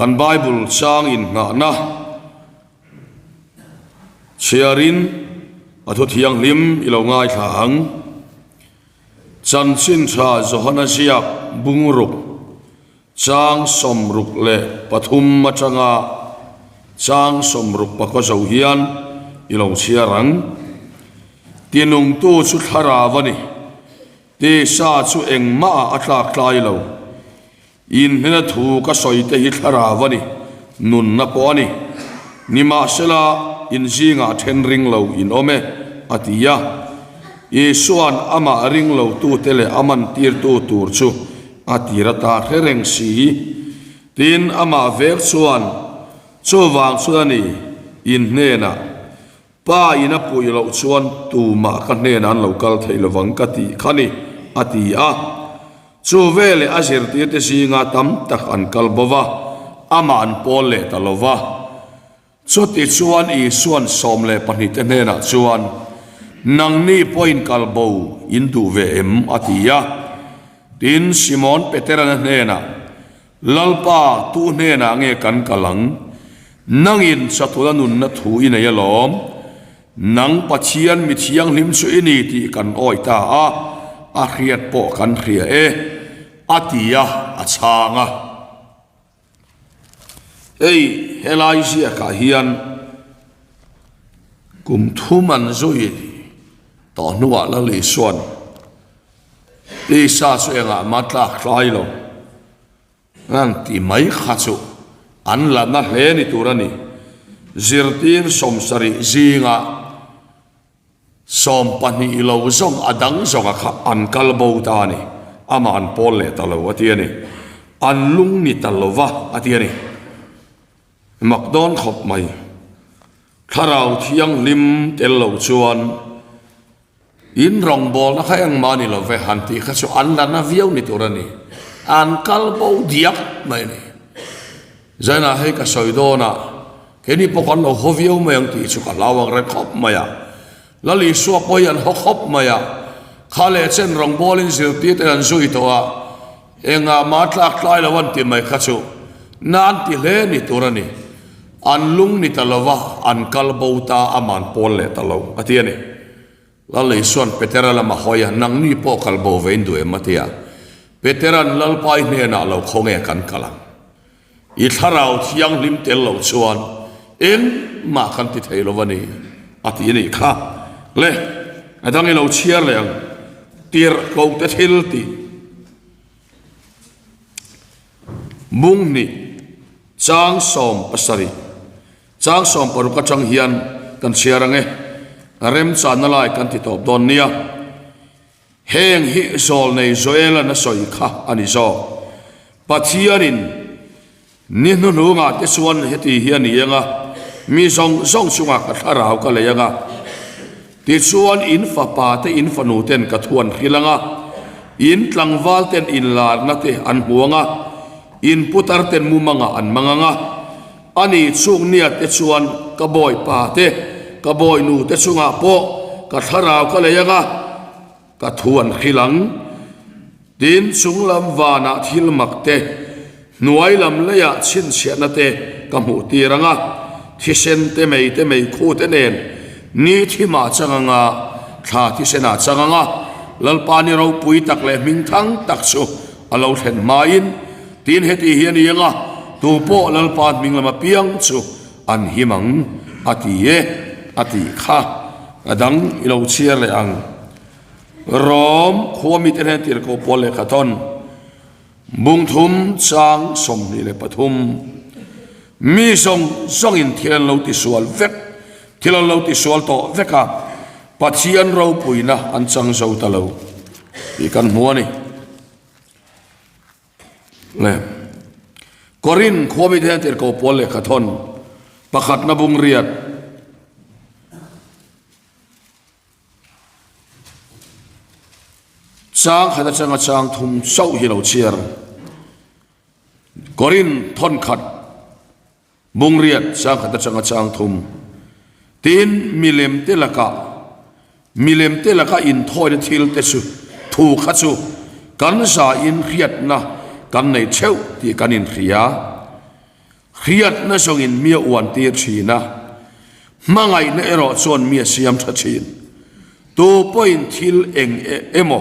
Kan Bible chang innghahna chhiarin a thu thianghlim i lo ngaithla ang. Chanchin tha Johana ziak bungruk chang 63 atanga chang 64 zo hian i lo chhiar ang. Tinungtu chu thlarau a ni. Tisa chu engmah ah a tlak tlai lo. Inhnena thu ka sawi te hi thlarau a ni, nunna pawh a ni. Nimahsela, in zingah then ring lo in awm e, a ti a. Isua'n amah ring lotute leh a mantirtu tur chu a tir ata hre reng si. Tin, amah vek chuan, Chuvang chuan a ni, in hnenah Pa in a puih loh chuan tumah ka hnenah an lo kal thei lovang ka tih kha ni, a ti a. Chu veleh a zirtirte zinga tam tak an kal bo va, amah an pawl leh ta lo va. Chuti chuan Isua'n 12 te hnenah chuan, Nangni pawhin kal bo in duh ve em? a ti a. Tin, Simon Petera'n a hnenah, Lalpa, tu hnenah nge kan kal ang? Nangin chatula nunna thu i nei alawm. Nang Pathian mi thianghlim chu i ni tih kan awi ta a, a hriat pawh kan hria e, a ti a, a chhang a. Hei helai ziakah hian kum thum an zui tawh hnuah Lal Isua'n Tisa chu engah mah tlak tlai lo an ti mai kha chu an la na hle ni tur a ni. Zirtir 70 zingah 12 lo zawng a dang zawnga kha an kal bo ta a ni. Amah an pawl leh ta lo a ti a ni. An lung ni ta lo va a ti a ni. Mak dawn khawp mai. Thlarau Thianghlim tel lo chuan. In rawngbawlna kha engmah ni lo ve han tih kha chu an la na viau ni tur a ni. An kal bo diak mai a ni. Zainah hei ka sawi dawn a, keini pawh kan lo haw viau mai ang tih chu ka hlau ang reng khawp mai a. Lal Isua pawh hi an haw khawp mai a, kha leh chen rawngbawlin zirtir ten an zui tawh a, engah mah tlak tlai lo an ti mai kha chu na an ti hle ni tur a ni. An lung ni ta lo va, an kal bo ta a man pawl leh ta lo, a ti a ni. Lal Isua'n Petera lama hawi a, Nangni pawh kal bo ve in duh em? a ti a. Petera'n Lalpa i hnenah lo khaw nge kan kal ang? I thlarau thianghlim tel lo chuan engmah kan ti thei lo a ni, a ti a nih kha. Le, a dang i lo chhiar leh ang, tirh ko te thil tih. Bung hnih, chang 70, chang 60 atang hian kan chhiar ang e, remchanna lai kan ti tawp dawn nia. Heng hi zawlnei Joel-a'n a sawi kha a ni zawk. Pathianin ni hnuhnungah te chuan heti hi a ni ang a, mi zawng zawng chungah ka thlarau ka lei ang a, Tichuan in fapa te in fanu ten ka thu an hrilh ang a, in tlangval ten in larna te an hmu ang a, in putar ten mumangah an mang ang a. Ani chung nia te chuan ka bawipa te, ka bawinu te chungah pawh ka thlarau ka lei ang a, ka thu an hrilh ang. Tin, chung lam vanah thil mak te, hnuai lam leiah chhinchhiahna te ka hmuh tir ang a, thisen te mei te meikhu te nen ni thimah chang ang a, thla thisenah chang ang a, Lalpa ni ropui tak leh hmingthang tak chu a lo thlen hmain, tin heti hi a ni ang a, tupawh Lalpa hming lam apiang chu an him ang, a ti e, a tih kha a dang i lo chhiar leh ang. Rom khua mite hnen tirhkoh pawl lehkha thawn bung thum chang 23 Mi zawng zawngin thil an lo tisual vek, thil an lo tisual tawh vek a, Pathian ropuina an chang zo ta lo tih kan hmu a ni. Le Korin khua mite hnen tirhkoh pawl lehkha thawn pakhatna bung riat Chang khat atanga chang thum chauh hi lo chhiar. Korin thawn khat bungriat chang khat atanga chang thum. Tin, milem te lakah milem te laka inthawina thil te chu thu kha chu kan za in hriatna kan nei theuh tih kan inhria. Hriatna zawngin mi a uan tir thin a, hmangaihna erawh chuan mi a siam tha thin. Tu pawhin thil eng emaw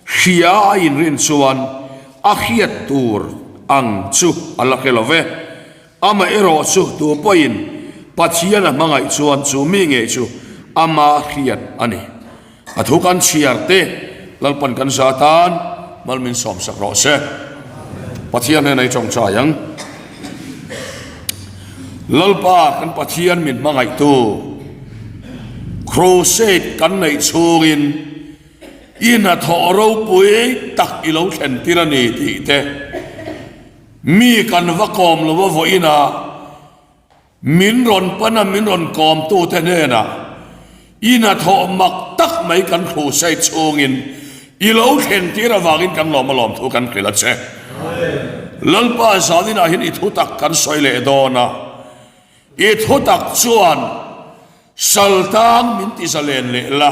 hria a inrin chuan a hriat tur ang chu a la hre lo ve. Amaherawh chu tu pawhin Pathian a hmangaih chuan chu mi ngei chu ama hriat a ni. A thu kan chhiar te Lalpan kan za tan mal min sawmsak rawh se. Pathian hnenah i tawngtai ang. Lalpa kan Pathian min hmangaihtu Crusade kan neih chhungin i hnathawh ropui tak i lo thlen tir a ni tih te mi kan va kawm lo a vawiinah Min rawn pan a, min rawn kawmtute hnenah i hnathawh mak tak mai kan crusade chhungin i lo thlen tir avangin kan lawm alawm thu kan hrilh a che. Lalpa zaninah hian i thutak kan sawi leh dawn a, i thutak chuan saltang min ti zalen leh la.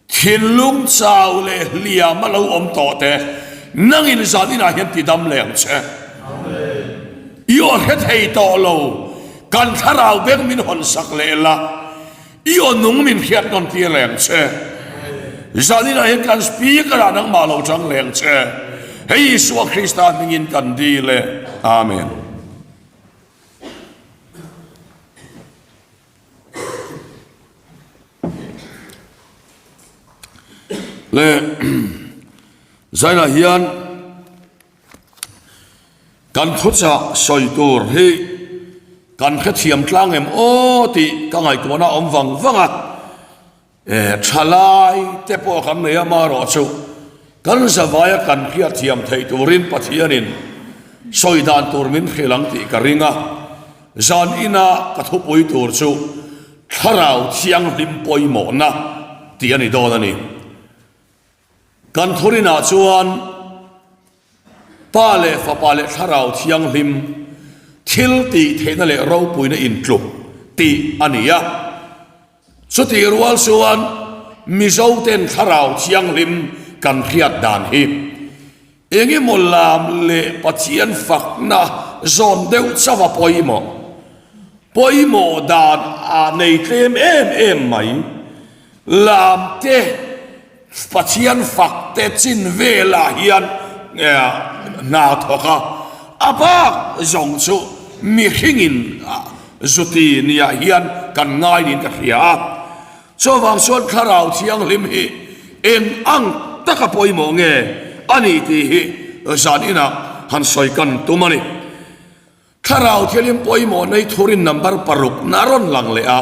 Thinlung chau leh hliam a lo awm tawh te, nangin zan inah hian ti dam leh ang che. I aw hre thei tawh lo, kan thlarau beng min hawn sak leh la, i aw nung min hriat nawn tir leh ang che. Zan inah hian kan speaker ah nangmah lo chang leh ang che. Hei Isua Krista hmingin kan dil e. Amen. Le zainah hian kan thuchah sawi tur hi kan hrethiam tlang em aw tih ka ngaihtuahna a awm vang vang a. E, thalai te pawh kan nei a, amaherawhchu kan zavaia kan hriatthiam theih turin Pathianin sawi dan tur min hrilh ang tih ka ring a. Zan ina ka thupui tur chu Thlarau Thianghlim pawimawhna tih a ni dawn a ni. Kan thurinah chuan Pa leh Fapa leh Thlarau Thianghlim thil tih theihna leh ropuina intluk tih a ni a. Chutih rual chuan Mizoten Thlarau Thianghlim kan hriat dan hi eng emaw lam leh Pathian fakna zawn deuh chauh a pawimawh. Pawimawh dan a nei tlem em em mai. Lam te, Pathian fak te chin velah hian hna thawk a, a bak zawng chu mihringin zuti niah hian kan ngai niin ka hria a. Chuvang chuan Thlarau Thianghlim hi eng ang taka pawimawh nge a ni tih hi zan inah han sawi kan tum a ni. Thlarau Thianghlim pawimawh nei thurin number parukna a rawn lang leh a,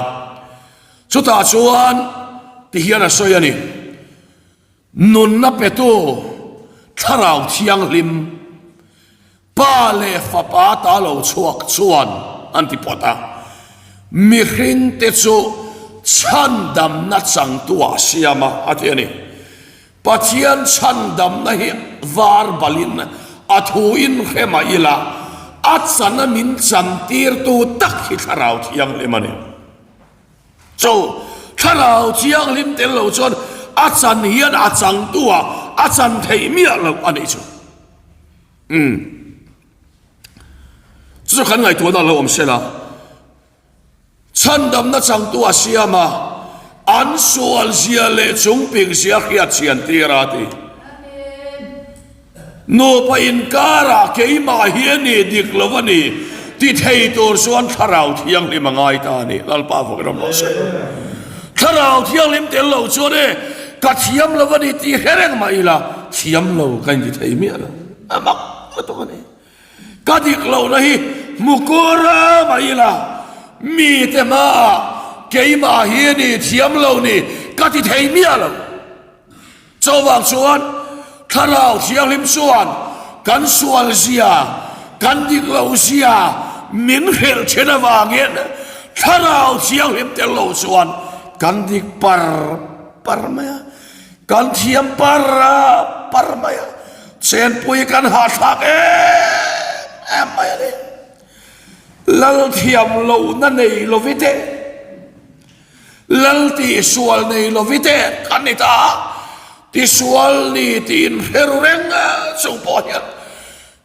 chutah chuan ti hian a sawi a ni, Nunna petu Thlarau Thianghlim, Pa leh Fapa ta lo chhuak chuan an ti phawt a, mihringte chu chhandamna changtuah a siam a, a ti a ni. Pathian chhandamna hi var balin a thu in hre mah ila, a chana min chantirtu tak hi Thlarau Thianghlim a ni. Chu Thlarau Thianghlim tel lo chuan a chan hian a changtu ah a chan theih miah loh a nih chu. Umm. Chu chu kan ngaihtuahna lo awm se la. Chhandamna changtu a siam a, an sual zia leh chungping zia hriat chhian tir a ti. Nupa inkarah keimah hi a ni dik lo a ni ti thei tur chuan Thlarau Thianghlim a ngai ta a ni. Lalpa vawk ram rawh se. Thlarau Thianghlim tel lo chuan e ka thiam lo a ni tih hre reng mah ila thiam lo ka inti thei miah lo. A mak lutuk a ni. Ka dik lohna hi hmu kur mah ila, mite hmaah keimah hi a ni thiam lo ni ka ti thei miah lo. Chuvang chuan Thlarau Thianghlim chuan kan sual zia, kan dik loh zia min hrilh thin avangin Thlarau Thianghlim tel lo chuan kan dik par par mai a. Kan thiam par par mai a, chenpui kan hahthlak em em mai a ni. Lal thiam lohna nei lovi te, lal tihsual nei lovi te kan ni ta a, tisual ni tiin hre ru reng chung pawh hian.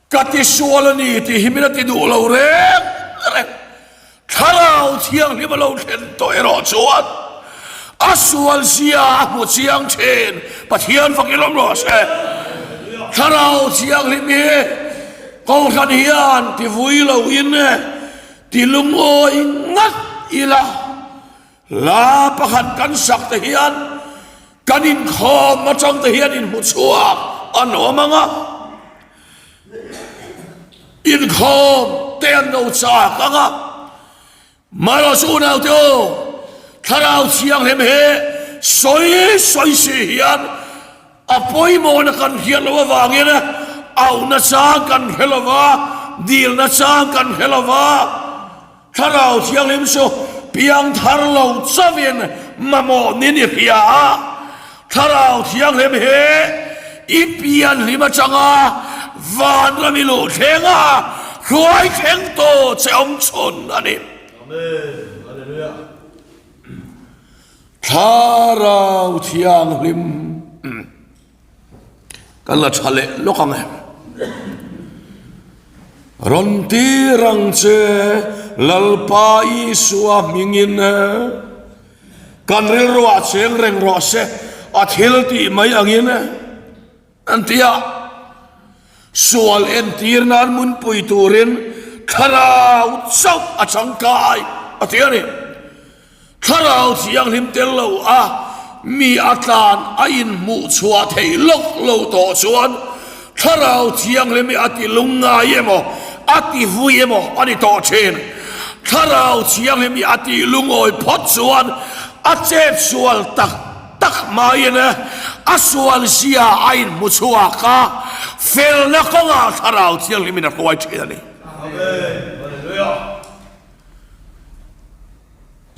Ka tisual a ni tih hi min a ti duh lo reng reng. Thlarau Thianghlim a lo thlen tawh erawh chuan a sual zia a hmu chiang thin. Pathian fak i lawm rawh se. Thlarau Thianghlim hi Kohhran hian ti vui lo in ti lungawi ngat ila. Hla pakhat kan sak te hian kan inkhawm atang te hian inhmu chhuak an awm ang a, inkhawm te an lo chak ang a. Maros unaute aw, Thlarau Thianghlim hi sawi sawi si hian a pawimawhna kan hriat loh avangin auhna chang kan hre lo va, dilna chang kan hre lo va. Thlarau Thianghlim chu piang thar lo chauhin mamawh nin i hria a, Thlarau Thianghlim hi i pian hlim atanga vanram i luh thlenga hruai thleng tu che awm chhun a ni. Thlarau Thianghlim. Kan la tha leh lawk ang e. Rawn tir ang che Lalpa Isua hmingin kan rilruah cheng reng rawh se a thil tih mai angin an ti a. Sual entir nan munpui turin thlarau chauh a changkai a ti a ni. Thlarau Thianghlim tel lo a mi a tlan a inhmuh chhuah theih lawk lo tawh chuan Thlarau Thianghlim hi a ti lung ngai emaw, a ti vui emaw a ni tawh thin. Thlarau Thianghlim hi a tih lungawi phawt chuan a chet sual tak tak hmaiin a sual zia a inhmu chhuak a, felna kawngah Thlarau Thianghlimin a hruai thin a ni. Amen. Hallelujah.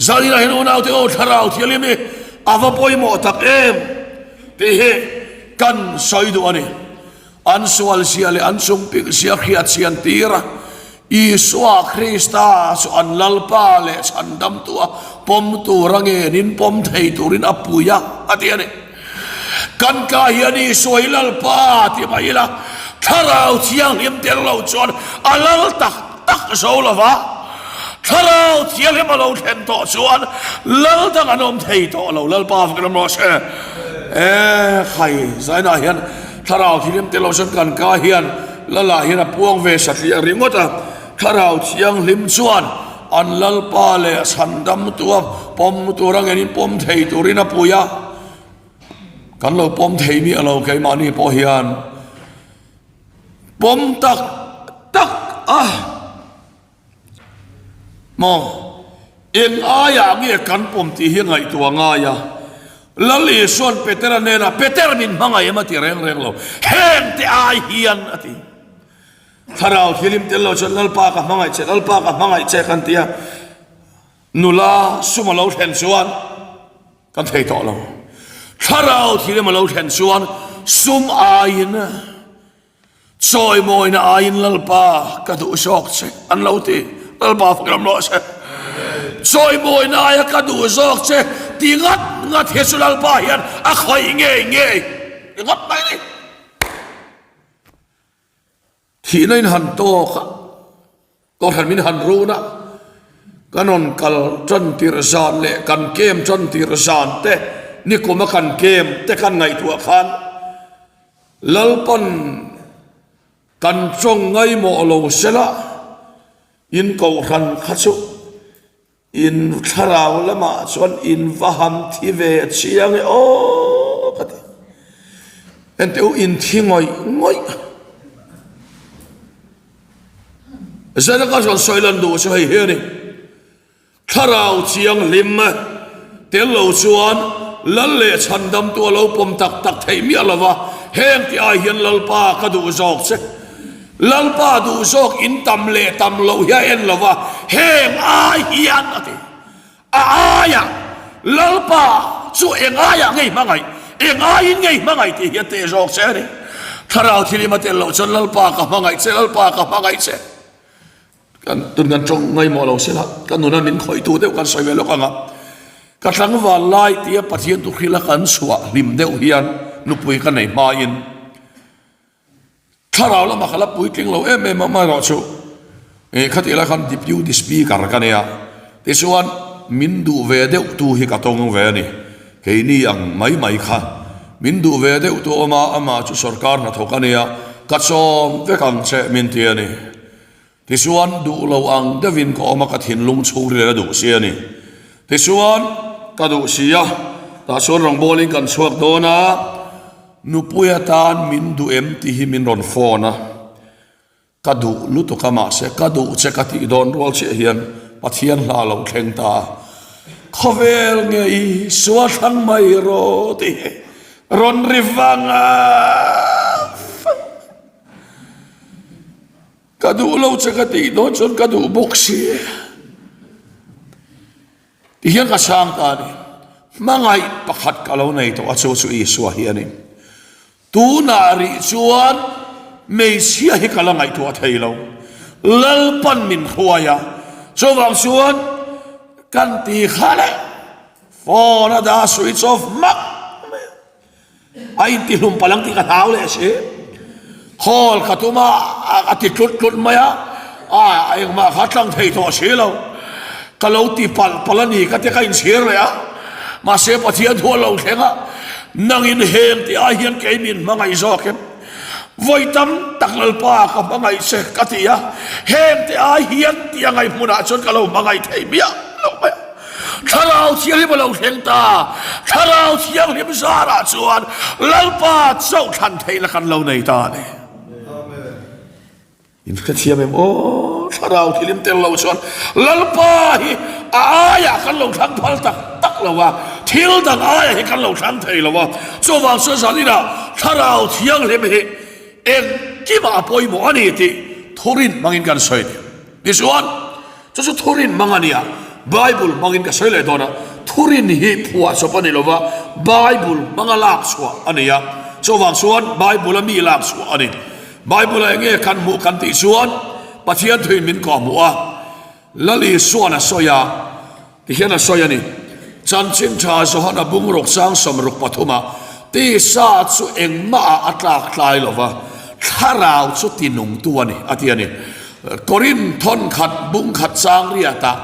Zaninah hian unaute aw thlarau thianghlim hi a va pawimawh tak em tih hi kan sawi duh a ni. An sual zia leh an chungpik zia hriat chian tir a, Isua Krista chu an Lalpa leh Chhandamtua pawm tur a ngenin pawm thei turin a pui a, a ti a ni. Kan ka hian Isua hi Lalpa ti mah ila, Thlarau Thianghlim tel lo chuan a lal tak tak zo lo va, Thlarau Thianghlim a lo thlen tawh chuan lal dang an awm thei tawh lo. Lalpa fak lam rawh se. E khai, zainah hian Thlarau Thianghlim tel lo chuan kan ka hian Lalah hian a puang ve satliah ringawt a, Thlarau Thianghlim chuan an Lalpa leh Chhandamtua pawm tur a ngenin pawm thei turin a pui a. Kan lo pawm thei miah lo keimahni pawh hian pawm tak tak a maw eng aiah nge kan pawm tih hi ngaihtuah ngai a. Lal Isua'n Petera hnenah Peter min hmangaih em a ti reng reng lo heng te ai hian a ti. Thlarau thilim tel lo chuan Lalpa ka hmangaih che Lalpa ka hmangaih che kan ti a nula sum a lo thlen chuan Kan thei tawh lo. Thlarau thilem a lo thlen chuan sum aiin chawimawina aiin Lalpa ka duh zawk che an lo ti. Lalpa fak lam rawh se. Chawimawina aia ka duh zawk che ti ngat ngat hi chu Lalpa hian a khawih ngei ngei ringawt mai ni. Thihna in han tawk a, Kohhran min han run a, kan rawn kal tan tirh zan leh kan kem tan tirh zan te, nikuma kan kem te kan ngaihtuah khan Lalpan kan tawng ngaimawh lo sela in Kohhran kha chu In thlarau lamah chuan in va han thi ve chiang e aw ka ti. Enteh u in thi ngawih ngawih. Zan a ka rawn sawi lan duh chu hei hi a ni. Thlarau thianghlim tel lo chuan Lal leh Chhandamtu a lo pawm tak tak theih miah lo va, heng tih ai hian Lalpa ka duh zawk che. Lalpa duh zawk in tam leh tam loh hi a en lo va, heng ai hian a ti. A aiah Lalpa chu eng aiah ngei hmangaih, eng aiin ngei hmangaih tih hi a teh zawk che a ni. Thlarau thilima tel loh chuan Lalpa ka hmangaih che, Lalpa ka hmangaih che. Kan tun kan tawng ngaimawh lo sela, ka nuna min khawihtu deuh kan sawi ve lawk ang a. Ka tlangval lai tia Pathian thuhrila kan chhuah hlim deuh hian nupui ka nei hmain. Thlarau lamah ka la puitling lo em em a, amaherawhchu eh khatih lai khan Deputy Speaker ka nei a, tichuan min duh ve deuh tu hi ka tawng ve a ni, keini ang mai mai kha min duh ve deuh tu awm a, amah chu sorkar hnathawk a nia, ka chawm vek ang che min ti a ni. Tichuan duh lo ang deuhin ka awm a, ka thinlung chhungril a duh si a ni. Tichuan ka duh si a, tah chuan rawngbawlin kan chhuak dawn a, Nupui atan min duh em tih hi min rawn phone a, ka duh lutuk a mahse ka duh che ka tih dawn rual chiah hian Pathian hla lo thleng ta a, khawvel nge i sua thlang mai rawh tih hi rawn ri vang a, ka duh lo che ka tih dawn chuan ka duh bawk si. Tihian ka chhang ta a ni. Hmangaih pakhat ka lo nei tawh a, chu chu Isua hi a ni. Tunah rih chuan hmeichhia hi ka la ngaihtuah thei lo. Lalpan min hruai a, chuvang chuan kan ti kha leh phone a dah switch off hmak mai a. A intihlum palh ang tih ka hlau leh si. Call ka tum a, a ti tlut tlut mai a, a engmah kha tlang thei tawh si lo. Ka lo ti palh palh a ni ka tia ka inchhir leh a. Mahse Pathian thu a lo thleng a, nangin heng tih ai hian kei min hmangaih zawk em? Vawi tam tak Lalpa ka hmangaih che ka ti a, heng tih ai hian tih a ngaih hmunah chuan ka lo hmangaih thei miah lo mai a. Thlarau Thianghlim a lo thleng ta. Thlarau Thianghlim zarah chuan Lalpa chauh thlan theihna kan lo nei ta a ni. In hrethiam em aw? Thlarau Thianghlim tel lo chuan Lalpa hi a aiah kan lo thlang phal tak tak lo a, thil dang aiah hi kan lo thlang thei lo a. Chuvang chuan zaninah Thlarau Thianghlim hi engkimah a pawimawh a ni tih thurin hmangin kan sawi a ni. Tichuan, chu chu thurin hmang a nia, Bible hmangin ka sawi leh dawn a, thurin hi phuahchawp a ni lova, Bible hmanga lak chhuah a ni a, chuvang chuan Bible a mi lak chhuah a ni. Bible ah enge kan hmuh kan tih chuan Pathian thuin min kawhhmuh a, Lal Isuan a sawi a, Tihian a sawi a ni, Chanchin tha Johana bungruk chang 63 ah, Tisa chu engmah ah a tlak tlai lo va, thlarau chu tinungtu a ni, a ti a ni. Korin thawn khat bung khat chang riat ah,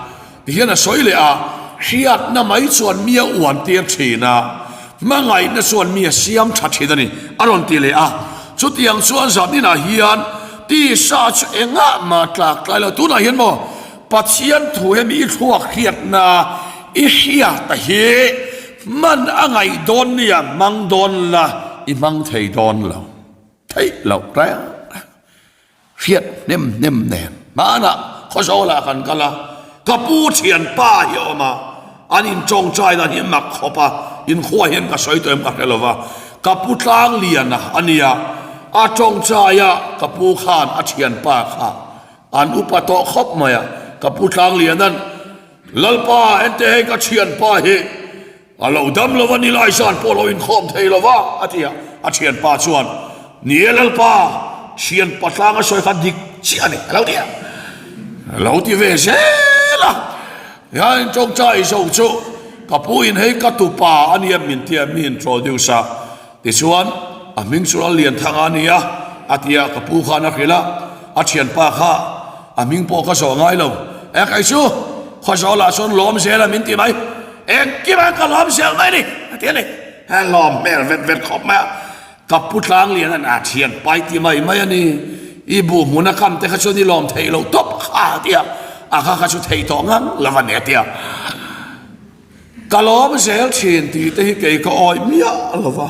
tihian a sawi leh a, Hriatna mai chuan mi a uan tir thin a, hmangaihna chuan mi a siam tha thin a ni, a rawn ti leh a. Chutiang chuan zaninah hian tisa chu engah mah tlak tlai lo, tunah hian maw, Pathian thu hemi i thluak hriatna i hriat a hi hman a ngaih dawn nia hmang dawn la i hmang thei dawn lo theih loh reng reng hriat hnem hnem nen hmanah Khawzawlah kan kal a ka pu thianpa hi a awm a an intawngtai dan hi mak khawp a inkhua hian ka sawi tawh em ka hre lova ka pu Tlangliana a nia a tawngtai a ka pu khan a thianpa kha An upa tawh khawp mai a, ka pu Tlanglianan, Lalpa, ente hei ka thianpa hi a lo dam lo va, nilai zan pawh lo inkhawm thei lo va, a ti a. A thianpa chuan, Ni e Lalpa, thianpa tlang a sawi kha dik chiah a ni, a lo ti a. A lo ti ve zel a. Hian tawngtai zo chu ka pu in hei ka tupa a nia min ti a, mi introduce a. Tichuan, a hming chu Lallianthanga a ni a, a ti a, ka pu khan a hrilh a, a thianpa kha a hming pawh ka zawh ngai lo. E kei chu, Khawzawlah chuan lawm zel a min ti mai, engkim ah ka lawm zel mai ni, a ti a ni. He lawm hmel vet vet khawp mai a, ka pu Tlanglian a thianpa i ti mai mai a ni, i buh hmun a kam te kha chuan i lawm theih loh tawp kha a ti a, a kha kha chu theih tawh ngang lo a ni a ti a. Ka lawm zel thin tih te hi kei ka awih miah lo va,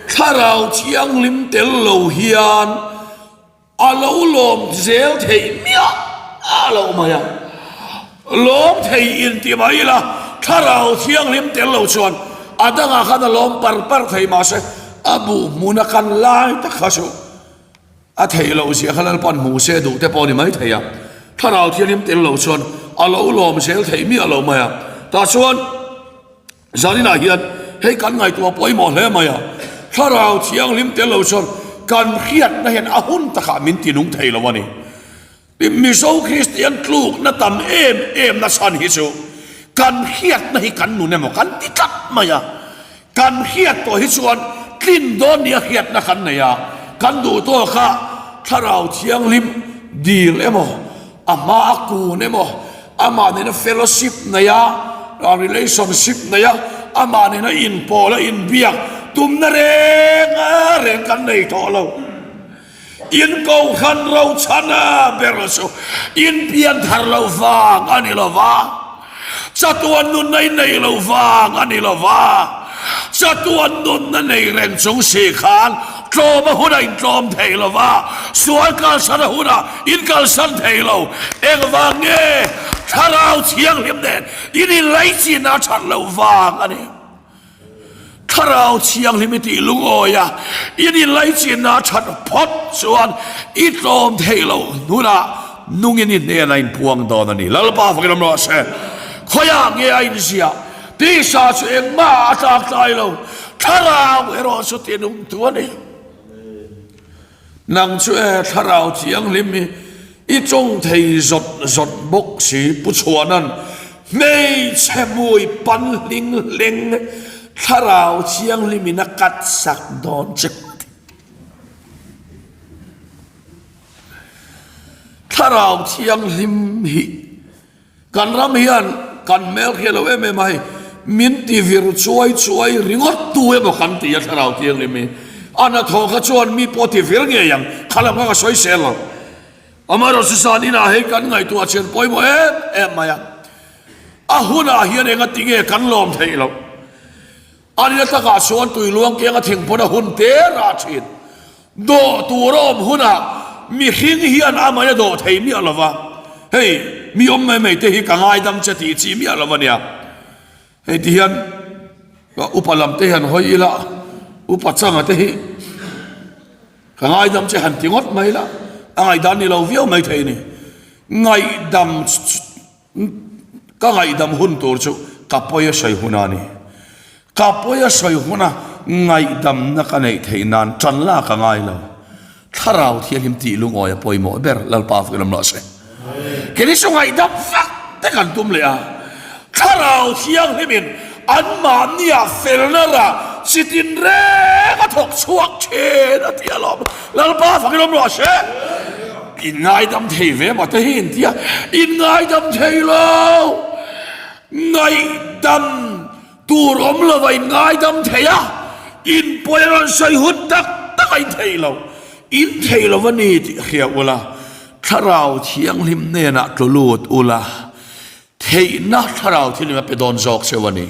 Thlarau Thianghlim tel lo hian a lo lawm zel theih miah lo mai a. Lawm thei in ti mai ila, Thlarau Thianghlim tel lo chuan a dangah khan a lawm par par thei mahse a buh hmuna kan lai tak kha chu A theih loh zia kha Lalpan hmu se duh te pawh a ni mai thei a, Thlarau Thianghlim tel lo chuan a lo lawm zel theih miah lo mai a. Tah chuan zaninah hian hei kan ngaihtuah pawimawh hle mai a, Thlarau Thianghlim tel lo chuan kan hriatna hian a hun takah min tinung thei lo a ni. Mizo Kristian tlukna tam em em na chhan hi chu kan hriatna hi kan nun emaw kan ti tlat mai a, kan hriat tawh hi chuan tlin dawn nia hriatna kan nei a, Kan duh tawk a, Thlarau Thianghlim dil emaw, a hma a kun emaw, amah nena fellowship nei a, relationship nei a, amah nena inpawl a inbiak tumna reng reng kan nei tawh lo. In kohhran rochana ber chu in pian thar loh vang a ni lo va, chatuan nunna in nei loh vang a ni lo va, chatuan nunna nei reng chung si khan tlawm a hunah in tlawm thei lo va, sual kalsan a hunah in kalsan thei lo. Engvang nge Thlarau Thianghlim nen in inlaichinna a that loh vang a ni. Thlarau Thianghlim i tih lungawi a, in inlaichinna a that phawt chuan i tlawm theih loh hnunah nungin i hnenah in puang dawn a ni. Lalpa fakin awm rawh se. Khawiah nge a inziah? Tisa chu engmah a tlak tlai lo, Thlarau erawh chu tinungtu a ni. Nang chu e Thlarau Thianghlim hi i tawng thei zawt zawt bawk si Pu Chhuana'n hmeichhe hmui pan hling hleng Thlarau Thianghlim in a kat sak dawn che a ti. Thlarau Thianghlim hi Kan ram hian kan hmel hriat lo em em a hei, min ti vir chuai chuai ringawt tu emaw kan ti a thlarau thianghlim hi. A hnathawh kha chuan mi pawh ti vir ngei ang, kha lam kha ka sawi sel lo. Amaherawhchu zan inah hei kan ngaihtuah chian pawimawh em em mai a, a hunah hian engati nge kan lawm theih loh. A nia takah chuan tui luang kiang a thing pawn a hun te rah thin. Dawh tur a awm hunah mihring hian a mai a dawh thei miah lo va, hei mi awm mai mai te hi ka ngaidam che tih chi miah lo a nia. Hei ti hian upa lam te hian hawi ila upa changa te hi ka ngaidam che han ti ngawt mai la, a ngaihdan ni lo viau mai thei a ni. Ngaihdam. Ka ngaihdam hun tur chu ka pawi a sawi hun a ni. Ka pawi a sawi huna ngaihdamna ka neih theih nan tan lak a ngai lo. Thlarau Thianghlim tih lungawi a pawimawh ber Lalpa fak in awm rawh se. Kei chu ngaihdam vak te kan tum leh a. Thlarau Thianghlimin anmahnia felna rah chi tinreng a thawk chhuak thin a ti alawm. Lalpa fak in awm rawh se. In ngaidam thei ve maw te hi in tia, in ngaidam thei lo. Ngaihdam tur awm lova in ngaidam thei a, in pawi a rawn sawi hun tak tak a in thei lo. In thei lo a ni tih hria ula, Thlarau Thianghlim hnenah tlu lut ula, theihna Thlarau Thianghlim a pe dawn zawk cheu a ni.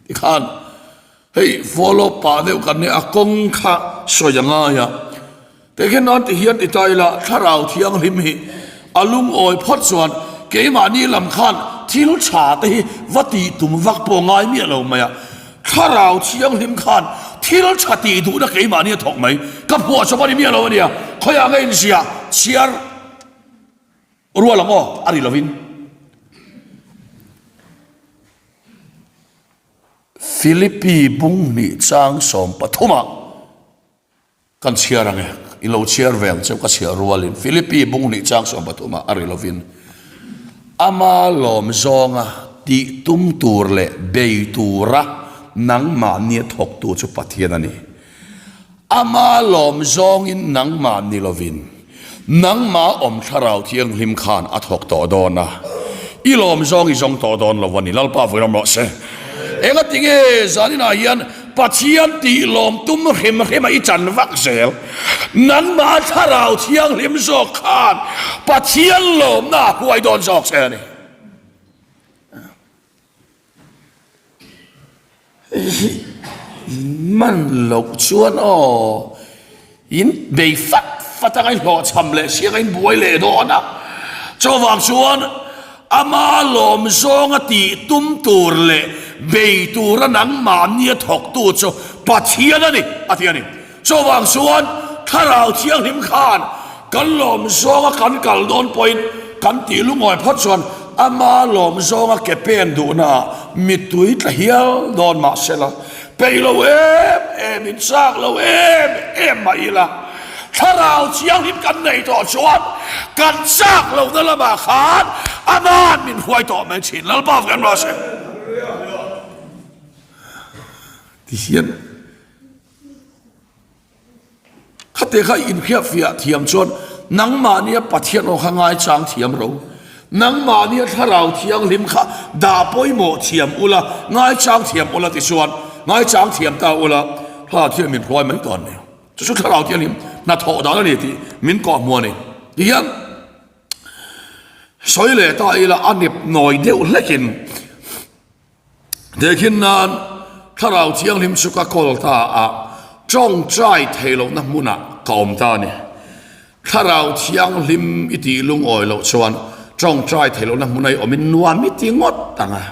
Tikhan hei follow pah deuh kan nia a kawng kha sawi a ngai a, tehkhin nan ti hian ti ta ila thlarau thianghlim hi a lungawi phawt chuan keimahni lam khan thil tha te hi va tih tum vak pawh ngai miah lo mai a, thlarau thianghlim khan thil tha tih duhna keimahni a thawk mai, ka phuah chawp a ni miah lo a nia, khawiah nge inziah chhiar. Rual ang aw, a ri lovin. Philippi bung hnih chang 13 ah kan chhiar ang e, i lo chhiar ve ang cheu ka chhiar rualin Philippi bung hnih chang 13 ah a ri lovin ama lawm zawnga tih tum tur leh bei tura nangmahnia thawktu chu Pathian a ni. Ama lawm zawngin nangmah ni lovin nangmah awm Thlarau Thianghlim khan a thawk tawh dawn a, i lawm zawng i zawng tawh dawn lo a ni. Lalpa vui ram rawh se. Engati nge zaninah hian Pathian tih lawm tum hrim hrima i chan vak zel? Nangmah Thlarau Thianghlim zawk khan Pathian lawmna a huai dawn zawk che a ni. Hei hi man loh chuan aw in bei fat fat anga i hlawhchham leh si anga in buai leh dawn a, chuvang chuan ama lawm zawnga tih tum tur leh bei tura nangmahnia thawktu chu Pathian a ni a ti a ni. Chuvang chuan Thlarau Thianghlim khan kan lawm zawnga kan kal dawn pawhin kan tih lungawi phawt chuan ama lawm zawnga ke pen duhnaah mittui tla hial dawn mah sela, peih lo em em in chak lo em em mah ila Thlarau Thianghlim kan nei tawh chuan kan chak lohna lamah khan ama'n min hruai tawh mai thin. Lalpa kan rawh se. Tihian. Khate kha inhriatfiah thiam chuan nangmahnia Pathian aw kha ngaichang thiam ro. Nangmahnia Thlarau Thianghlim kha dah pawimawh thiam ula, ngaichang thiam ula tichuan ngaichang thiam ta ula, Thlarau Thianghlim min hruai mai tawh a ni. Chu chu Thlarau Thianghlim hnathawh dan a ni tih min kawhhmuh a ni. Tihian sawi leh ta ila a nep nawi deuh hlekin Tehkhin nan Thlarau Thianghlim chu ka kawl ta a, tawngtai thei lohna hmunah ka awm ta a ni. Thlarau Thianghlim i tih lungawi loh chuan tawngtai thei lohna hmuna i awmin nuam i ti ngawt ang a.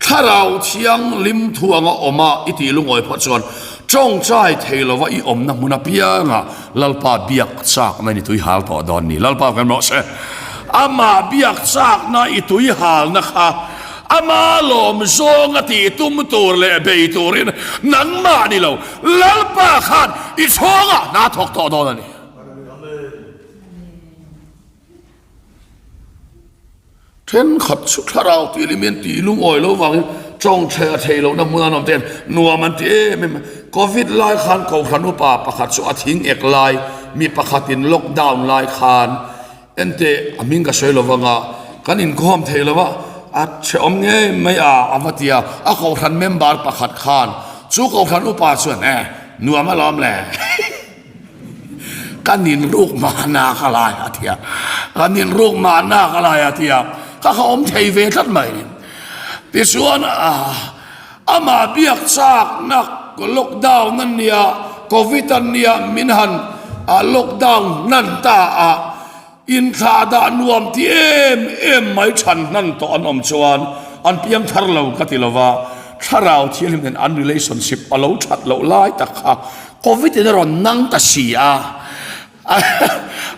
Thlarau Thianghlim thu anga awma i tih lungawi phawt chuan tawngtai thei lova i awmna hmun apiangah Lalpa biak chakna in i tui hal tawh dawn ni. Lalpa kan rawh se. Amah biak chakna i tui halna kha Ama lawm zawnga tih tum tur leh bei turin nangmah ni lo, Lalpa khan i chhawngah hna thawk tawh dawn a ni. Thenkhat chu thlarau tih leh mian tih lungawi lo vangin tawngthei a thei lohna hmun an awm te hian nuam an ti em em. Covid lai khan Kohhran upa pakhat chu a thing ek lai, mi pakhatin lockdown lai khan Enteh, a hming ka sawi lo vang a, kan inkhawm thei lo a, a hrehawm ngei mai a, a va ti a. A kohhran member pakhat khan chu kohhran upa chuan, Eh, nuam alawm le, ka ninruk mahna ka lai a ti a, ka ninruk mahna ka lai a ti a, ka kha awm thei ve tlat mai. Tichuan, amah biak chakna lockdown a nia, Covid a nia min han lockdown hnan ta a, inthlah dah nuam ti em em mai chhan hnan tawh an awm chuan an piang thar lo ka ti lova, thlarau thianghlim nen an relationship a lo that loh lai tak kha Covid in a rawn nang ta si a,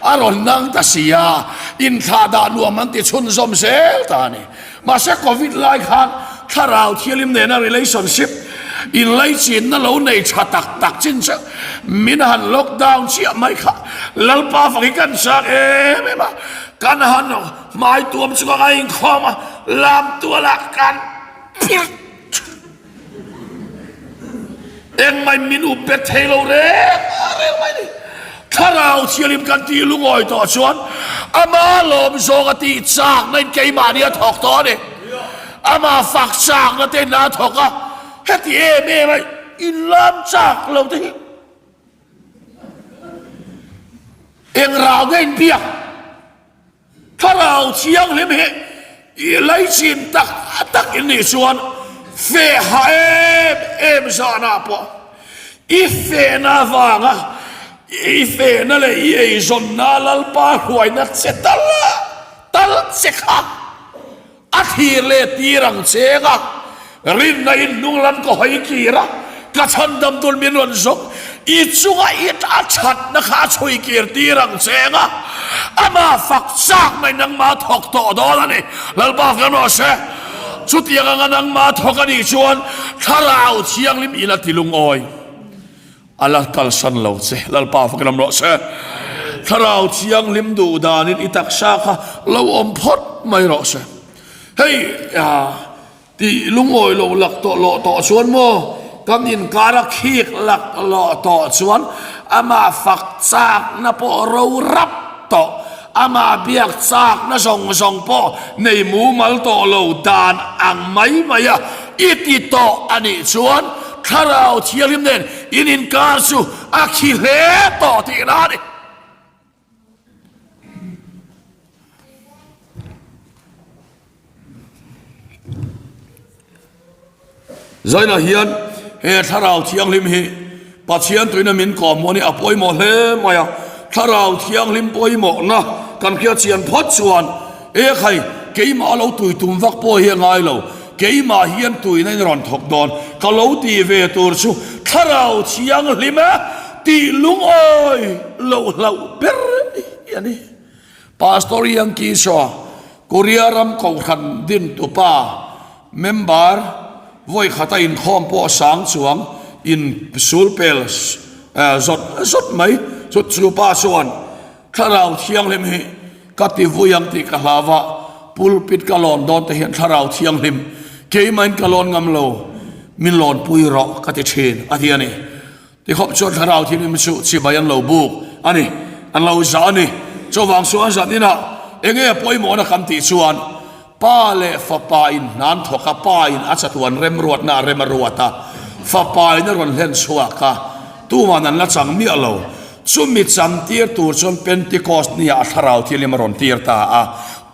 A rawn nang ta si a, inthlah dah nuam an ti chhunzawm zel ta a ni. Mahse Covid lai khan Thlarau Thianghlim nena relationship inlaichinna lo nei tha tak tak chin chu min han lockdown chiah mai kha Lalpa fang hi kan chak em em a, kan han hmai tuam chu ka ngainkhawm a, lam tualah kan phirh. Engmai min up bet thei lo reng reng mai ni. Thlarau Thianghlim kan tih lungawi tawh chuan ama lawm zawng a tih chakna in keimahni a thawk tawh a ni. Ama fak chakna te in a thawk a, heti em em a inlam chak lo te hi eng rau nge in biak? Thlarau Thianghlim hi i laichin tak tak in nih chuan feh ha em em zanah pawh i fehna avanga i fehna leh i eizawnna Lalpa hruaina che tal tal che kha A thlir leh tir ang cheng a, rinna in hnung lam ka hawi kir a, ka chhandam dul min rawn zawk, i chunga i a thatna kha a chhui kir tir ang cheng a, amah fak chak mai nangmah thawk tawh dawn a ni, Lalpa fak rawh se. Chutiang anga nangmah thawk a nih chuan Thlarau Thianghlim in a ti lungawi. A la kalsan lo che, Lalpa fak lam rawh se. Thlarau Thianghlim duh danin i taksa kha lo awm phawt mai rawh se. Hei tih lungawi lo lak tawh lawh tawh chuan maw, kan inkar a khik lak lawh tawh chuan amah fak chakna pawh ro rap tawh, amah biak chakna zawng zawng pawh nei mumal tawh lo dan ang mai mai a i ti tawh a nih chuan Thlarau Thianghlim nen in inkar chu a khi hle tawh tihna a ni. Zainah hian he Thlarau Thianghlim hi Pathian tuina min kawm maw ni a pawimawh hle mai a, Thlarau Thianghlim pawimawhna kan hriat chian phawt chuan e khai keimah a lo tui tum vak pawh hi a ngai lo, keimah hian tuina in rawn thawk dawn ka lo tih ve tur chu Thlarau Thianghlim a tih lungawi loh hlauh ber hi a ni. Pastor Yankee Shaw, Korea ram kohhran dintupa member vawi khata inkhawm pawh sang chuang in sulpel zawt zawt mai chu chu pa chuan Thlarau Thianghlim hi ka ti vui ang tih ka hlau a, pulpit ka lawn dawn te hian Thlarau Thianghlim keimahin ka lawn ngam lo, min lawnpui rawh ka ti thin a ti a ni. Tikhawp chuan Thlarau Thianghlim chu chibai an lo buk a ni, an lo zah a ni. Chuvang chu an zah inah enge a pawimawhna kan tih chuan Pa leh Fapa in hnan thawk a, Pa in a chatuan remruatna a rem a ruat a, Fapa in a rawn hlen chhuak a, tuman an la chang miah lo. Chumi cham tir tur chuan Pentecost nia a Thlarau Thianghlim a rawn tir ta a,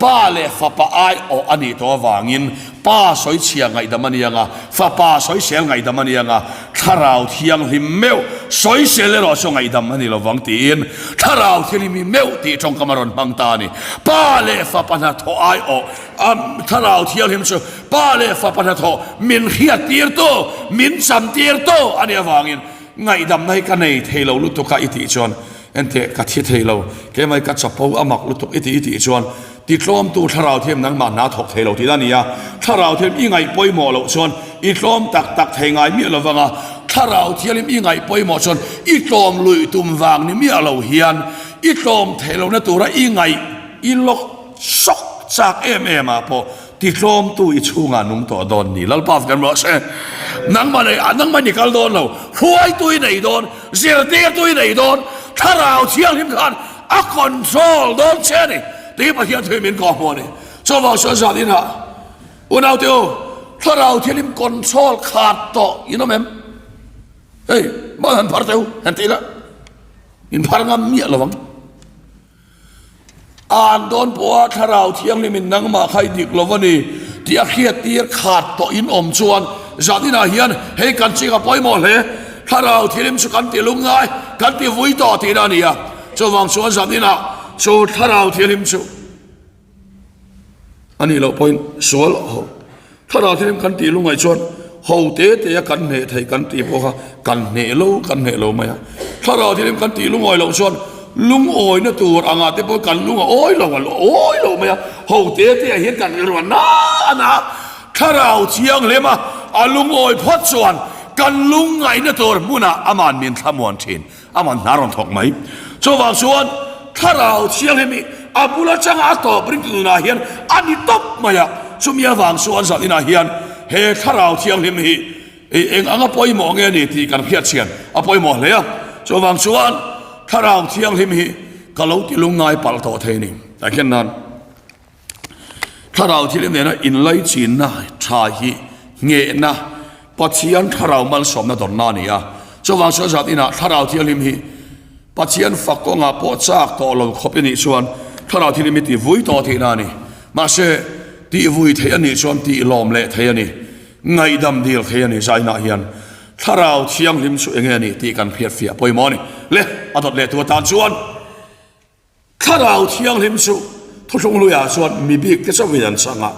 Pa leh Fapa aiawh a nih tawh avangin Pa sawichhia ngaihdam a ni ang a, Fapa sawisel ngaihdam a ni ang a, Thlarau Thianghlim meuh sawisel erawh chu ngaihdam a ni lovang tiin Thlarau Thianghlim hi meuh tih tawngkam a rawn hmang ta a ni. Pa leh Fapa hnathawh aiawh a Thlarau Thianghlim chu Pa leh Fapa hnathawh min hriattirtu, min chamtirtu a nih avangin Ngaihdamna hi ka nei thei lo lutuk a i tih chuan enteh ka thi thei lo, keimah hi ka chapo a mak lutuk i tih i tih chuan titlawmtu thlarau thiam nangmah hna thawk thei lo tihna a ni a, thlarau thiam i ngaih pawimawh loh chuan i tlawm tak tak thei ngai miah lo vang a, thlarau thialim i ngaih pawimawh chuan i tlawm luih tum vang ni miah lo hian i tlawm theih lohna tura i ngaih i lawk sawk chak em em ah pawh Titlawmtu i chhungah nung tawh dawn ni. Lalpa kan rawh se. Nangmah nei ah nangmah ni kal dawn lo. Hruaitu i nei dawn, zirtirtu i nei dawn, Thlarau Thianghlim khan a control dawn che a ni. Tih Pathian thu hi min kawhhmuh a ni. Chuvang chuan zan inah unaute u, Thlarau Thianghlim control khat tawh in awm em? Hei, mal han phar teh u, han ti ila. In phar ngam miah lo ang. An dawn pawha Thlarau Thianghlimin nangmah kha i dik lo a ni tih a hriattir khat tawh in awm chuan zan inah hian hei kan ching a pawimawh hle. Thlarau Thianghlim chu kan ti lungngai, kan ti vui tawh tihna a ni a. Chuvang chuan zan inah chu Thlarau Thianghlim chu A nih loh pawhin sual ho thlarau thil kan tih lungaih chuan ho te te a kan hneh thei kan tih pawh kha kan hneh lo kan hneh lo mai a. Thlarau thil kan tih lungawi loh chuan lungawina tur angah te pawh kan lung a awi lo a awi lo mai a. Ho te te ah hian kan rilru a na a na. Thlarau thianghlim a a lungawi phawt chuan kan lungngaihna tur hmunah aman min thlamuan thin. Aman hna rawn thawk mai. Chuvang chuan Thlarau Thianghlim hi a bul atanga a tawp ringtu nunah hian a ni tawp mai a. Chumi avang chuan zan inah hian he Thlarau Thianghlim hi eng anga pawimawh nge ni tih kan hriat chian a pawimawh hle a. Chuvang chuan Thlarau Thianghlim hi ka lo ti lungngai palh tawh thei ni. Tah hian nan. Thlarau thil nena inlaichinna tha hi nghehna, Pathian thlarau malsawmna dawnna a ni a. Chuvang chuan zat inah thlarau thianghlim hi Pathian fak kawngah pawh chak tawh lo khawp i nih chuan thlarau thianghlim hi tihvui tawh tihna a ni. Mahse, tihvui theih a nih chuan tihlawm leh theih a ni. Ngaihdam dil theih a ni zainah hian thlarau thianghlim chu enge a nih tih kan hriatfiah pawimawh a ni. Le, a dawt leh tu atan chuan. Thlarau Thianghlim chu thuthlung hluiah chuan mi bik te chauhin an chang a,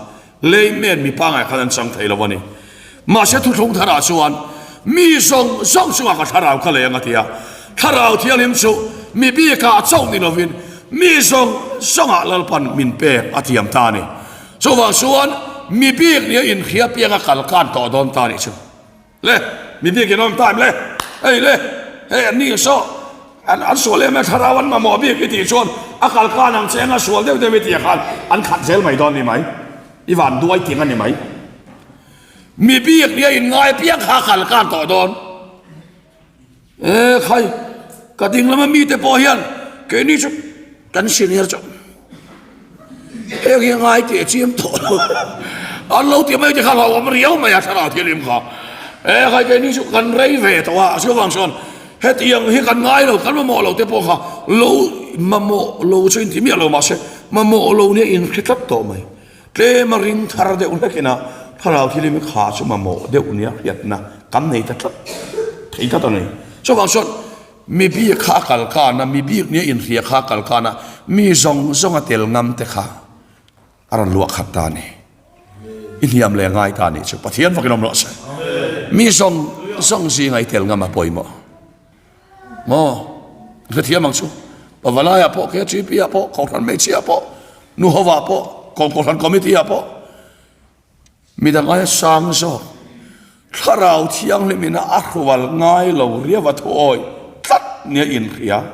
layman mi pangngai khan an chang thei lo a ni. Mahse thuthlung tharah chuan mi zawng zawng chungah ka thlarau ka leng a ti a, Thlarau Thianghlim chu mi bikah chauh ni lovin mi zawng zawngah Lalpan min pek a tiam ta a ni. Chuvang chuan mi bik nia inhria pianga kal kan tawh dawn ta a nih chu. Le, mi bik in awm time le, hei le, hei an ni saw, an an sual em em thlarau an mamawh bik i tih chuan a kal khan ang che anga sual deuh deuh i tih khan an khat zel mai dawn ni mai, i van duai ting a ni mai. Mi bik nia in ngai piang kha kal khan tawh dawn. E khai, ka ding lama mite pawh hian keini chu kan senior chu heng hi ngai teh chiam tawh lo. An lo ti mai te kha hlauhawm riau mai a thlarau thianghlim kha. E khai keini chu kan rei ve tawh a, chuvang chuan hetiang hi kan ngai lo, kan mamawh lo te pawh kha lo mamawh lo chu inti miah lo mahse mamawh lo nia inhre tlat tawh mai. Tlem a ring thar deuh hlekin a thlarau thilim kha chu mamawh deuh nia hriatna kan nei ta tlat thei tlat a ni. Chuvang chuan mi bik kha a kal kan a, mi bik nia inhria kha a kal kan a, mi zawng zawng a tel ngam te kha a rawn luah khat ta a ni. I hniam leh ngai ta a nih chu. Pathian fakin awm rawh se. Mi zawng zawng zinga i tel ngam a pawimawh. Maw? Hrethiam ang chu. Pavalaiah pawh, KTP-ah pawh, Kohhran Hmeichhiah pawh, Nu hovah pawh, Kohhran Committee-ah pawh, midang aia sang zawk, Thlarau Thianghlimina a hrual ngai lo riau a thuawi tlat nia inhria.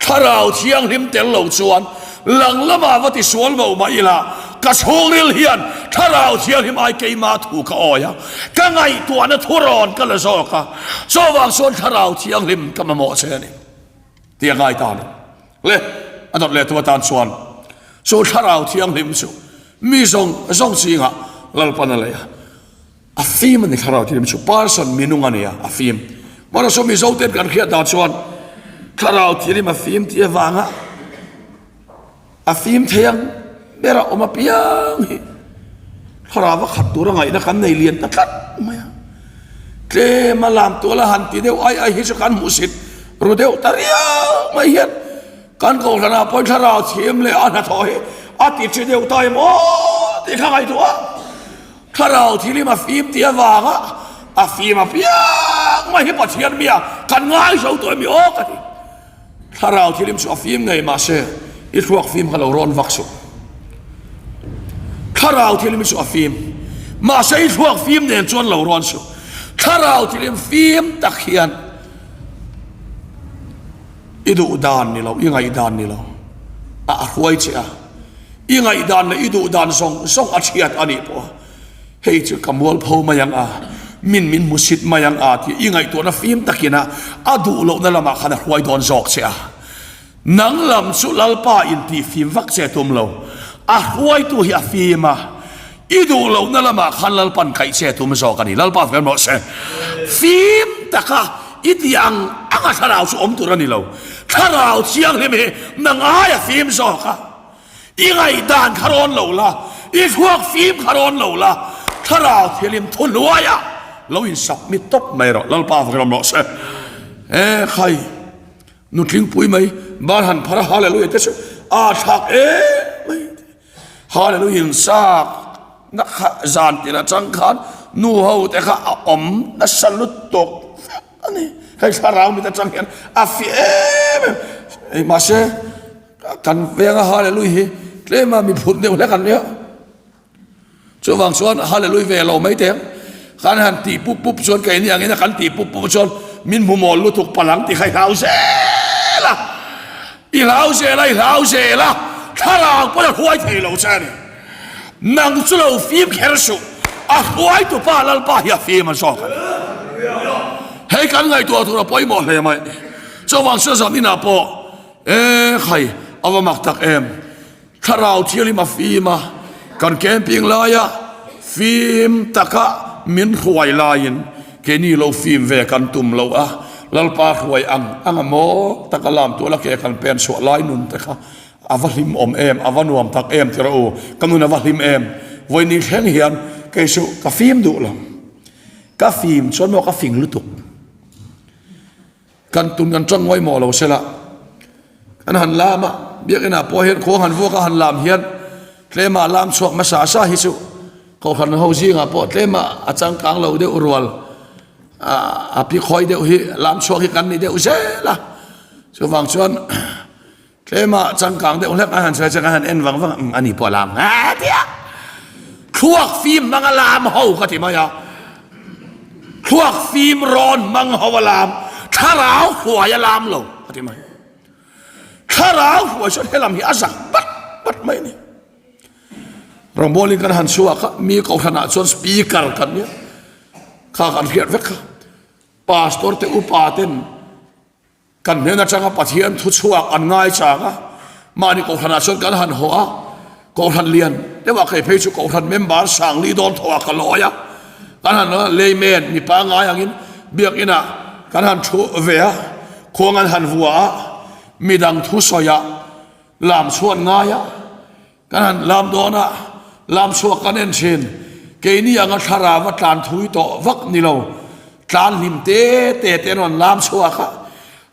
Thlarau Thianghlim tel lo chuan lang lamah va tisual mauh mah ila, ka chhungril hian. Thlarau Thianghlim ai keima thu ka awi a, ka ngaihtuahna thurawn ka la zawk a, chuvang chuan Thlarau Thianghlim ka mamawh che a ni tih a ngai ta a ni. Le, a dawt leh tu atan chuan chu Thlarau Thianghlim chu mi zawng zawng zingah Lalpan a lei a. A fim a ni Thlarau Thianghlim chu person minung a ni a, a fim. Mahse chu Mizo ten kan hriat dan chuan Thlarau Thianghlim a fim tih avanga a fim thei ang ber a awm apiang hi Thlarau a khat tura ngaihna kan nei lian ta tlat mai a. Tlem a lam tual a han ti deuh ai ai hi chu kan hmuhsit ru deuh ta riau mai hian kan kohhranah pawhin Thlarau Thiam leh a hnathawh hi a ti ṭhi deuh ta em aw tih kha ngaihtuah a. Thlarau thilim a fim tih avanga a fim apiang mai hi Pathian mia kan ngai zo tawh emi aw ka ti. Thlarau thilim chu a fim ngei mahse i thluak fim kha lo rawn vak suh. Thlarau thilim chu a fim mahse i thluak fim nen chuan lo rawn suh. Thlarau thilim fim tak hian i duh dan ni lo, i ngaih dan ni lo a a hruai che a. I ngaihdan leh i duhdan zawng zawng a chhiat a nih pawh a, hei chu ka mualpho mai ang a, min min hmusit mai ang a tih i ngaihtuahna fim takin a a duh lohna lamah khan a hruai dawn zawk che a. Nang lam chu Lalpa intih fim vak che tum lo, a hruaitu hi a fim a, i duh lohna lamah khan Lalpan kaih che tum zawk a ni. Lalpa fel mawh se. Fim taka i tih ang anga thlarau chu awm tur a ni lo. Thlarau thianghlim hi nang aia fim zawk a. I ngaihdan kha rawn lo la, i thluak fim kha rawn lo la, thlarau thianghlim thu hnuaiah lo in submit tawp mai rawh. Lalpa fak rawh se. E khai, nutlingpui mai ban han phar a hallelujah te chu a thlak em mai. Hallelujah in sak na kha zan tin atang khan nu ho te kha a awm nasa lutuk vek a ni. Hei thlarau mit atang hian a fiah em em. Ei mahse kan venga hallelujah hi tlema mi phut deuh hlek an nia. Chuvang chuan hallelujah ve lo mai teh ang. Kan han tih pup pup chuan keini angin a kan tih pup pup chuan min hmu mawl lutuk palang tih kha i hlau zel a. I hlau zel a, i hlau zel a, thlarau pawn a hruai thei lo che a ni. Nang chu lo fim kher suh, a hruaitu pa Lalpa hi a fim a zawk a ni. Hei kan ngaihtuah tur a pawimawh hle mai. Chuvang chuan zan inah pawh, E khai, a va mak tak em! Thlarau thianghlim a fim a, kan camping laia fim taka min hruai laiin keini lo fim ve kan tum lo a, Lalpa hruai ang ang a maw taka lam tual a ke kan pen chhuah lai nun te kha a va hlim awm em, a va nuam tak em ti rawh u, ka nun a va hlim em, vawiin thleng hian kei chu ka fim duh lo, ka fim chuan maw ka fing lutuk. Kan tum kan tang ngawihmawh lo sela, kan han lam a, biakinah pawh hian khuang han vuak a han lam hian tlema lam chhuak hmasa sa hi chu Kohhran ho zingah pawh tlema a changkang lo deuh rual a pi khawi deuh hi lam chhuak hi kan ni deuh zel a, chuvang chuan Tlema changkang deuh hlek a han sawi chuan a han en vang vang a, ani pawh a lam a ti a, thluak fim hmang a lam ho ka ti mai a, thluak fim rawn hmang ho a lam, thlarau hruai a lam lo ka ti mai, thlarau hruai chuan helam hi a zak bat bat mai a ni. Rawngbawlin kan han chhuak a, mi kohhranah chuan speaker kan nia, kha kan hriat vek kha, pastor te upa ten Kan hnen atanga Pathian thu chhuak an ngai chang a, mahni Kohhranah chuan kan han haw a, Kohhran lian deuhah kei phei chu Kohhran member Sangli dawn thawhah ka lawi a, kan han layman mi pangngai angin Biakinah kan han thu ve a, khuang an han vua a, midang thusawiah lam chhuan ngai a. Kan han lam dawn a, lam chhuak kan en thin. Keini anga thlarau a tlan thui tawh vak ni lo, tlan hlim te te te an rawn lam chhuak a,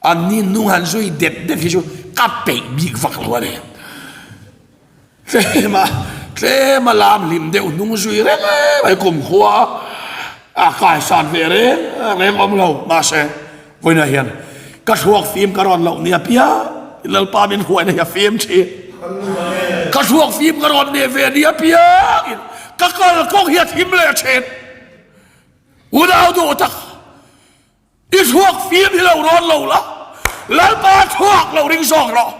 an ni hnung han zui det det hi chu ka peih bik vak lo a ni. Tlema tlema lam hlim deuh hnung zui reng mai kumkhua a kaisan ve reng reng awm lo mahse, Vawiinah hian ka thluak fim ka rawn loh ni apiang Lalpa min huaina hi a fim thin. Ka thluak fim ka rawn neh ve ni apiangin ka kalkawng hi a thim leh thin. Unau duh tak, i thluak fim hi lo rawn lo la, Lalpa thluak lo ring zawk rawh.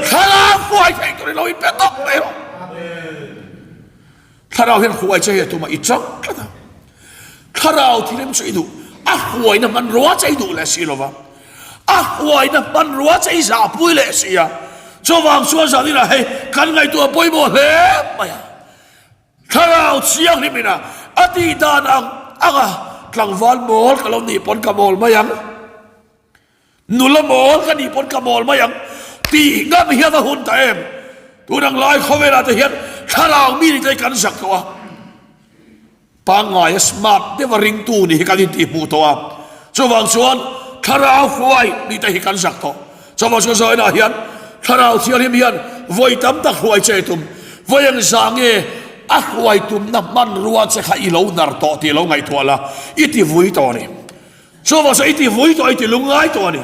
Thlarau hruai theih turin lo inpe tawp mai rawh. Thlarau hian hruai che hi a tum a, i chang tlat a. Thlarau thilem chu i duh, a hruaina hmanrua che i duh leh si lova, a hruaina hmanrua che i zahpui leh si a. Chuvang chuan zaninah hei kan ngaihtuah pawimawh hle mai a. Thlarau thianghlim ina a tih dan ang anga tlangval mawl ka lo nih pawn ka mawl mai ang. Nula mawl ka nih pawn ka mawl mai ang tih ngam hian a hun ta em? Tun ang lai khawvelah te hian thlarau mi ni te hi kan zak tawh a, pangngaia smart deuha ringtu nih hi kan intihhmuh tawh a, chuvang chuan thlarau hruai nih te hi kan zak tawh. Chuvang chuan zainah hian thlarau thianghlim hian vawi tam tak hruai che tum, vawi engzah nge a hruai tumna hmanrua che kha i lo nar tawh tih lo ngaihtuah la, i ti vui tawh a ni. Chuvang chuan i ti vui tawh, i ti lungngai tawh a ni.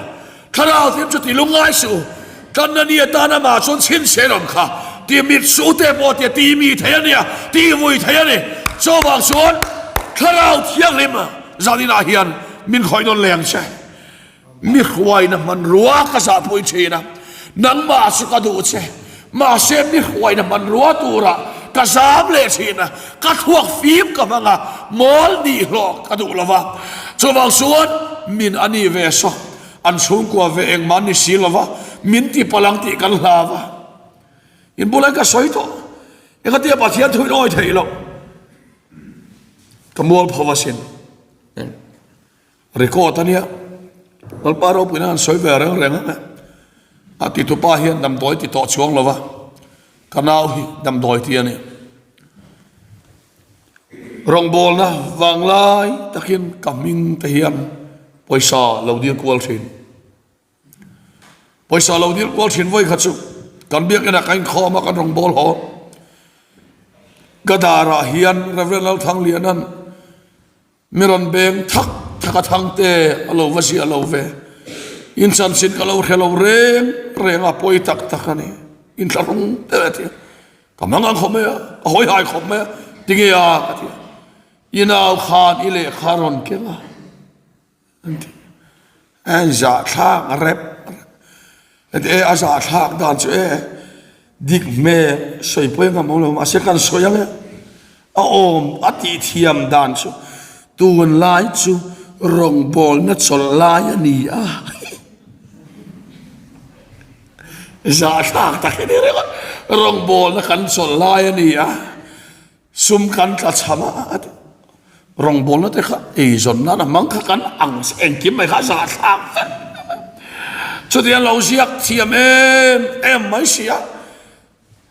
Thlarau hlim chu ti lungngai suh u. Kanna ni atan amah chuan chhinchhiah awm kha. Ti mit suh te pawh tia ti mi thei a nia, ti vui thei a ni. Chuvang chuan Thlarau Thianghlim zaninah hian min khawih nawn leng che. Mi hruaina hmanrua ka zahpui thin a, nangmah chu ka duh che. Mahse mi hruaina hmanrua turah ka zam leh thin a, ka thluak fim ka hmang a, mawl nih hlawh ka duh lo va. Chuvang chuan min a ni ve saw, an chhungkua ve engmah an ni si lo va, min ti palh ang tih kan hlau va. In bulah ka sawi tawh, engatia Pathian thu in awi theih loh, ka mualpho asin. Record a nia, Lalpa ropuina an sawi ve reng reng ang e. A titupa hian damdawi ti tawh chuang lo va, ka nau hi damdawi ti a ni. Rawngbawlna vanglai takin ka hming te hian pawisa lo dil kual thin. Pawisa lo dil kual thin vawi kha chu kan biakinah ka inkhawm a, kan rawngbâwl haw. Ka darah hian Rev. Lalthangliana'n Mi rawn beng thak thak a thang te a lo va ziah lo ve. In chanchin ka lo hre lo reng reng a, pawi tak tak a ni. In thla rung deuh a ti a. Ka hmang ang khawp mai a, ka hawi hai khawp mai a, tinge a ka ti a. I nau khan i lehkha rawn keng a. An ti a zahthlak a rep a ti e a zahthlak dan chu e dik hmel sawi pawh engam awm lo mahse kan sawi ang e a awm a tih thiam dan chu tunlai chu rawngbawlna chawlh lai a ni a zahthlak tak hi ni ringawt rawngbawlna kan chawlh lai a ni a. Sum kan tla chham a, a ti. Rawngbawlna te kha eizawn nan a hmang kha kan ang engkim mai kha a zahthlak vek. Chuti an lo ziak thiam em em mai si a,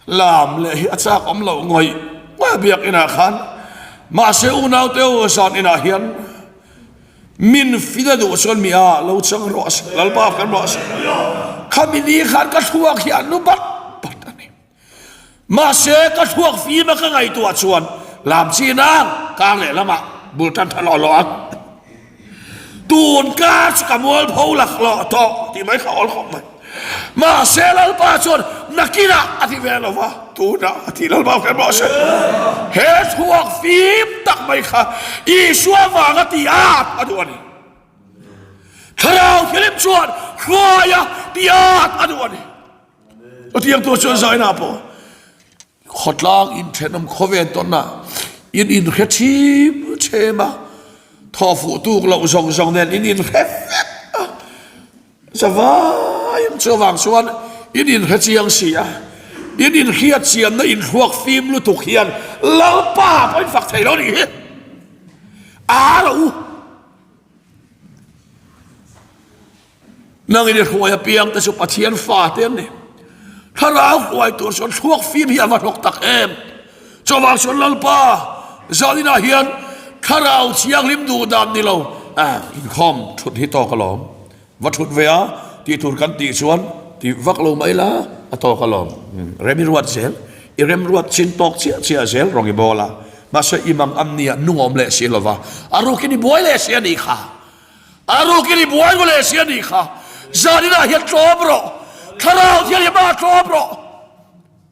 lam leh hi a chak awm loh ngawih ngawih a biakinah khan. Mahse unaute u zan inah hian min fina duh chuan mi a lo chang rawh se, Lalpa kan rawh se. Khami ni khan ka thluak hi a nu bat bat a ni. Mahse, ka thluak fim a ka ngaihtuah chuan lam chin ang kar leh lamah bul tan tha lawh lawh ang. Tun kar chu ka mual pho laklawh tawh tih mai kha awl khawp mai. Mahse, Lalpa chuan nakinah a ti ve lo va, tunah a ti Lalpa kher mah se. He thluak fim tak mai kha Isua vanga ti at a duh a ni. Thlarau Thianghlim chuan hruaia ti at a duh a ni. Chutiang tur chuan zainah pawh khawtlang inthenawm khawvel tawnah in inhre thim them a, thaw fuh tuk loh zawng zawng nen in inhre vek a, zavaiin chuvang chuan in inhre chiang si a, in inhriat chianna inhruak fim lutuk hian Lalpa pawh in fak thei lo nih hi a ro u. Nangin i hruai apiang te chu Pathian fa te an ni. Thlarau hruai tur chuan thluak fim hi a va hlawk tak em. Chuvang chuan Lalpa zaninah hian Thlarau Thianghlim duh dan ni lo inkhawm thut hi tawk alawm. Va thut ve a tih tur kan tih chuan ti vak lo mai la a tawk alawm. Rem i ruat zel, i remruat chin tawk chiah chiah zel rawng i bawl a. Mahse i mang an nia nungawm leh si lova a rukin i buai leh si a nih kha. A rukin i buai ru leh si a nih kha. Zaninah hian tlawm rawh. Thlarau Thianghlimah tlawm rawh.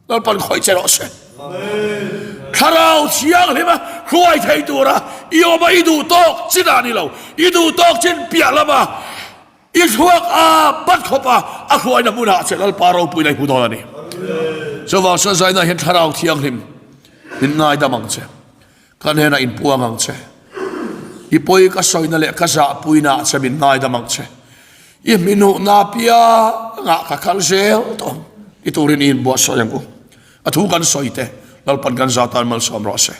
Lalpan khawih che rawh se. Thlarau Thianghlima hruai thei tura i awm a i duh tawk chin ah ni lo. I duh tawk chin piah lama i thluak a bat khawp a a hruaina hmunah che Lalpa ropui la i hmu dawn a ni. Chuvang chuan zainah hian Thlarau Thianghlim. Min ngaidam ang che. Ka hnenah inpuang ang che. I pawi ka sawina leh ka zahpuina ah che min ngaidam ang che. I hminuhna apiangah ka kal zel tawh ang. Ti turin i inbuatsawi ang u. A thu kan sawi te, Lalpan kan zah tan malsawm rawh se.